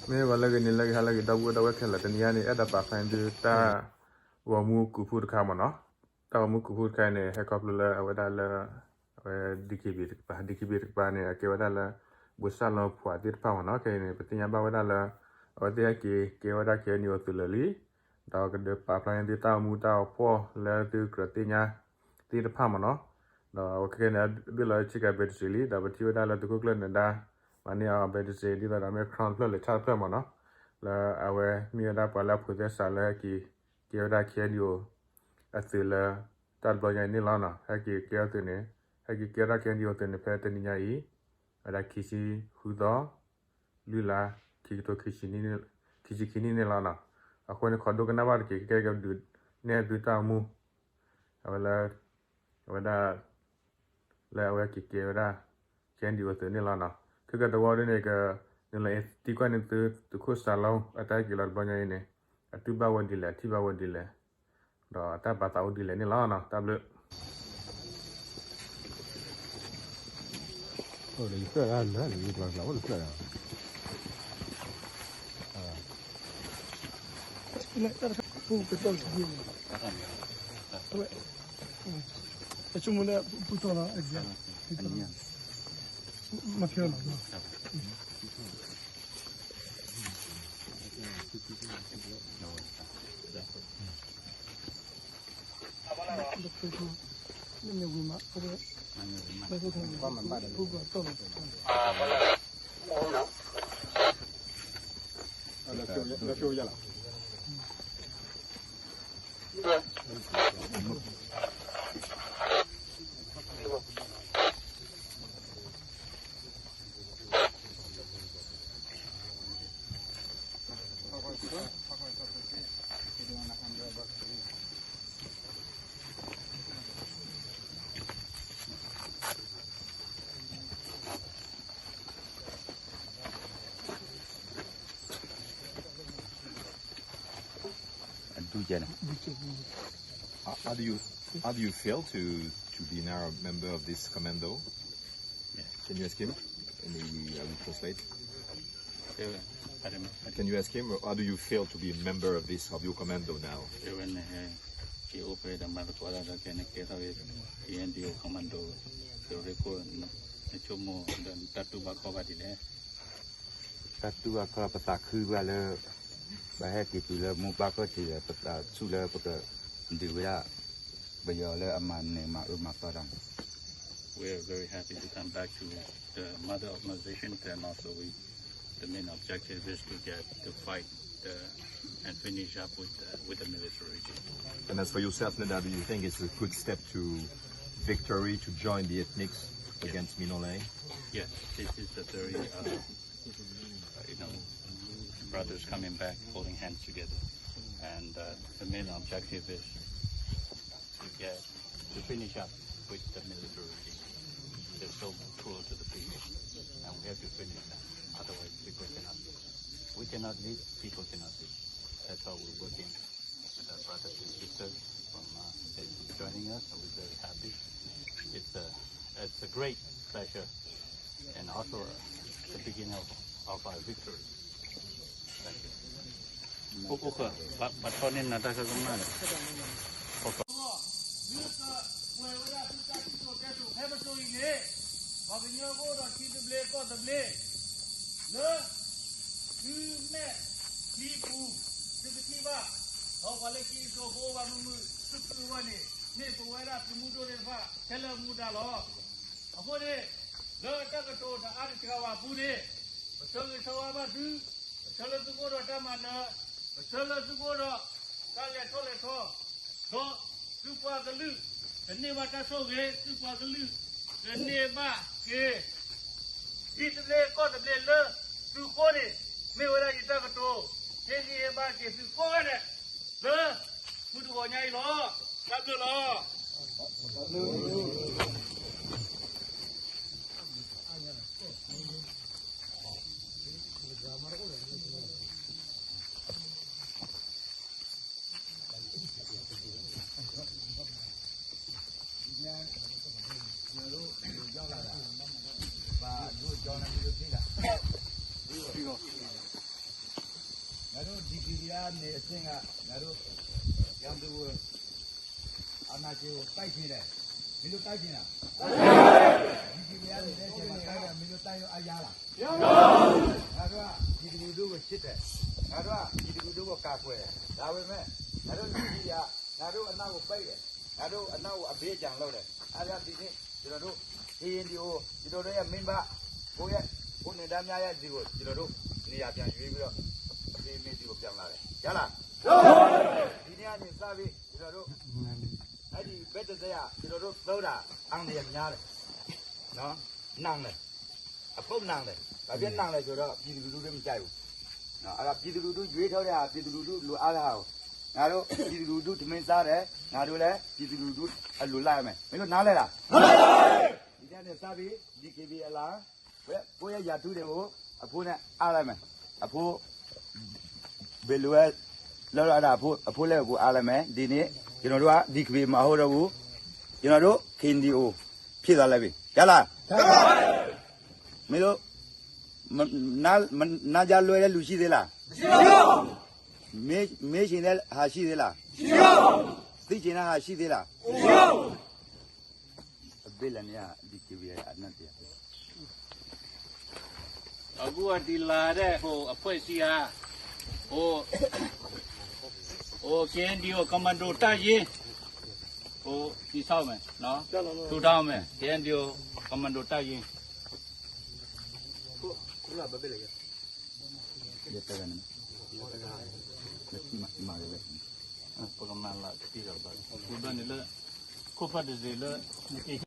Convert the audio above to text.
မ့ၢ်ဂီၤလၢအဂ့ၤ နံၤလၢအဂ့ၤ ဟါလၢအဂ့ၤ ဒီပုၢ်ဝဲၢ်သ့ၣ်ခဲလၢာ် တနံၤအံၤန့ၣ် အဲၣ်ဒိးပာ်ဖျါန့ၢ်သုတၢ်ဂီၤမူကုာ်ဖုၣ်တခါမ့ၢ်နီၤ. တၢ်ဂီၤမူကုာ်ဖုၣ်တခါအံၤန့ၣ် ဟဲခီဖျိလၢအဝဲဒၣ်လၢ အဝဲ DKBA တကပၤ DKBA တကပၤန့ၣ် အကဲဝဲဒၣ်လၢ ဘိးစၢ်လီၤဖှိၣ်သ့ၣ်တဖၣ်မ့ၢ်နီၤ. ခဲအံၤန့ၣ် ပသ့ၣ်ညါဘၣ်ဝဲဒၣ်လၢ အဝဲသ့ၣ်ဟဲက့ၤကဲဝဲဒၣ် KNDO အသုးလၢာ်လံ ဒီးကဒုးပာ်ဖျါန့ၢ်သုတၢ်ဂီၤမူတၢ်ဂီၤဖီၣ်လၢသုကြၢးသ့ၣ်ညါသ့ၣ်တဖၣ်မ့ၢ်နီၤ. ဒီးအဝဲခဲခဲန့ၣ် ဘ့ၣ်လီၤဆ့ကၤ battery လံ ဒီးပထံၣ်ဝဲဒၣ်လၢသုးခိၣ်ကျၢၢ်နၢၤဒါ မၤန့ၢ်အီၤ battery ဒ်သိးဒီးမ့ၢ် crown တဖျၢၣ်လဲၤဆၣ်တဖျၢၣ်မ့ၢ်နီၤ. လၢအဝဲမ့ၢ်ဝဲဒၣ်ပှၤလၢအဖိးသဲစးလၢဟဲက့ၤကဲဝဲဒၣ် KNDO အသုးလၢ တၢ်တဘျီညါအံၤန့ၣ်လီၤနီၤ. ဟဲက့ၤကဲအီၤသုးန့ၣ် ဟဲက့ၤကဲဝဲဒၣ် KNDO အသုးန့ၣ် ဖဲတနံၤညါအံၤ ဝဲဒၣ်ခံဆံဃုသီ လွံၢ်လါ ခံကထိခံဆံခံနံၣ်န့ၣ်လီၤနီၤ. အဃိန့ၣ် ခိးဒိကနၣ်ဘၣ်တက့ၢ် ကကဲကဒုးနဲၣ်သုတၢ်ဂီၤမူ အဝဲလၢ အဝဲဒၣ် လၢအဝဲက့ၤကဲဝဲဒၣ် KNDO အသုးန့ၣ်လီၤနီၤ. ခဲကဲတဝီဒ်န့ၣ် ကနုာ်လီၤအံၤသံကွၢ်န့ၢ်သု သုးခိၣ်စးလီ အတၢ်ဟဲက့ၤလီၤတဘျီညါအံၤန့ၣ် အတူၢ်ဘၣ်ဝဲဒ်လဲၣ် အထံၣ်ဘၣ်ဝဲဒ်လဲၣ် ဒီးအတၢ်ပာ်သးအိၣ်ဒ်လဲၣ်န့ၣ်လီၤနီၤ. တၢ်ဘျုး How do you, how do you feel to, to be now a member of this commando? Yeah. Can you ask him? And we, I will translate. Can you ask him, how do you feel to be a member of this, of your commando now? When he operate the Malakwa, can I get away? He and the commando, the record, the chomo, the tattoo back over there. တၢ်တူၢ်ဘၣ်ခီ ပသးခုဘၣ်လၢ ပဟဲက့ၤတုၤလၢမိၢ်ပၢ်ခီၣ်ထံးဒီး ပသးဆူၣ်လၢပကဒုးဝဲဒၣ် ပယီၤလၢအမၤနၢၤမၤအၢမၤသီတၢ်န့ၣ် We are very happy to come back to the mother organization, and also we, the main objective is to get to fight the, and finish up with the, with the military regime. And as for yourself, Nada, do you think it's a good step to victory to join the ethnics against Mino Lay? Yes, this is a very uh, you know, brothers coming back, holding hands together. And uh, the main objective is to get to finish up with the military regime. They're so cruel to the people, and we have to finish that. Otherwise, people cannot live. We cannot live, people cannot live. That's how we're working. The brothers and sisters from uh, joining us, and we're very happy. It's a, it's a great pleasure and also uh, the beginning of, of our victory. Thank you. အိၣ်အိၣ်ဃၢၤ ဘၣ်ဘၣ်ထီၣ်န့ၢ်နၤတၢ်ကကမၣ်လီၤ. သုကပှဲၤဝဲဒၣ်သုတၢ်စံၣ်စိၤတဲစိၤဖဲပစိၤအံၤန့ၣ် ပှၤကညီကအိၣ်ဒီးထံသဘျ့ကီၢ်သဘျ့ လၢ သုမဲာ်ချံပူၤ သုကထံၣ်ဘၣ် ဒီးပှၤလၢခံကစိၤဖိဘၣ်မုာ်မုာ် သုကုၢ်ဝဲန့ၣ် မ့ၢ်ပဝဲဒၣ်သုးမုၢ်ဒိၣ်သ့ၣ်တဖၣ် ခဲလၢာ်မူဒါလီၤ. အဃိန့ၣ် လၢတၢ်ကတိၤတအါတစှၤဝဲအပူၤန့ၣ် ပဆၢဂ့ၤဆၢဝါဘၣ်သု ပဆၢလၢသုကအိၣ်ဒီးတၢ်မၤနၢၤ ပဆၢလၢသုကအိၣ်ဒီး တၢ်လဲၤထီၣ်လဲၤထီ ဒီးသုပှၤကလုာ် ကန့ၢ်ဘၣ်တၢ်ဆိၣ်ဂ့ၤ သုပှၤကလုာ် ကန့ၢ်ဘၣ်က့ၤ ထံသဘျ့ကီၢ်သဘျ့လၢသုဃိန့ၣ် မ့ၢ်ဝဲဒၣ်ယတၢ်ကတိၤ ဟ့ၣ်ဂံၢ်ဟ့ၣ်ဘါက့ၤသုကိးဂၤဒဲး လၢ မုၢ်တဂီၤညါအံၤလီၤ. တၢ်ဘျုးလီၤ. ဒီး မ့ၢ်အစ့ၢ်ကီး နၤဒိၣ် ရန်သူကို အာဏာရှင်ကို တိုက်ချင်တယ်။ မင်းတို့ တိုက်ချင်လား။ ဒီကနေ့ မင်းတို့ တိုက်လို့ အရလား။ ငါတို့က ပြည်သူလူထုကို ချစ်တယ်။ ငါတို့က ပြည်သူလူထုကို ကာကွယ်တယ်။ ဒါပေမဲ့ ငါတို့ လူကြီးတွေက ငါတို့ အနောက်ကို ပိတ်တယ်။ ငါတို့ အနောက်ကို အဘက်ပြန်လုပ်တယ်။ အဲဒါ ဒီနေ့ ကျွန်တော်တို့ ကရင်နီ ကျွန်တော်တို့ရဲ့ မိဘ ကိုယ့်ရဲ့ ကိုယ်နဲ့ သားများရဲ့ ဆီကို ကျွန်တော်တို့ နေရာပြန်ရွေးပြီးတော့ အဖေအမေဆီကို ပြန်လာတယ်။ ကြားလား။ ဒီနေ့ကနေစပြီး ကျွန်တော်တို့ အဲ့ဒီ ဘက်တစ်စက် ကျွန်တော်တို့ သုံးတာ အန္တရာယ်များတယ်။ နော်။ နံတယ်။ အပုပ်နံတယ်။ ဘာဖြစ်နံလဲဆိုတော့ ပြည်သူလူထု မကြိုက်ဘူး။ နော်။ အဲ့ဒါ ပြည်သူလူထု ရွေးထုတ်တဲ့ဟာ ပြည်သူလူထု လိုအပ်တဲ့ဟာကို ငါတို့ ပြည်သူလူထု ထမင်းစားတယ်။ ငါတို့လည်း ပြည်သူလူထု အလိုလိုက်ရမယ်။ မင်းတို့ နားလဲလား။ နားလဲ။ ဒီနေ့ကနေစပြီး ဒီကဘီအလံ ကိုယ့်ရဲ့ ရာထူးတွေကို အဖိုးနဲ့ အပ်လိုက်မယ်။ အဖိုး ဘယ်လိုလဲ လုပ်ရတာ အဖိုး အဖိုးလက်ကို အပ်လိုက်မယ်။ ဒီနေ့ ကျွန်တော်တို့က ဒီကဘီ မဟုတ်တော့ဘူး။ ကျွန်တော်တို့ ကရင်နီ ဖြစ်သွားလိုက်ပြီ။ ကြားလား။ ကြားပါ။ မင်းတို့ မ- မ- နား- မ- နားကြားလွဲတဲ့လူ ရှိသေးလား။ မရှိပါဘူး။ မေး- မေးချင်တဲ့ဟာ ရှိသေးလား။ မရှိပါဘူး။ သိချင်တဲ့ဟာ ရှိသေးလား။ မရှိပါဘူး။ အဘ့ၣ်လၢန့ၣ် ဒီကဘီ အနံတ အခုအတည်လာတဲ့ ဟို အဖွဲ့အစည်းဟာ ဟို ဟို ကရင်နီ ကွန်မန်ဒို တပ်ရင်း ဟို တည်ဆောက်မယ်နော်။ ထူထောင်မယ် ကရင်နီ ကွန်မန်ဒို တပ်ရင်း။ ပကမၤလာတံၢ်ဒီးဘၣ် ခုဘၣ်န့ၣ်လၢ ခိၣ်ဖၢ်တစ့လၢ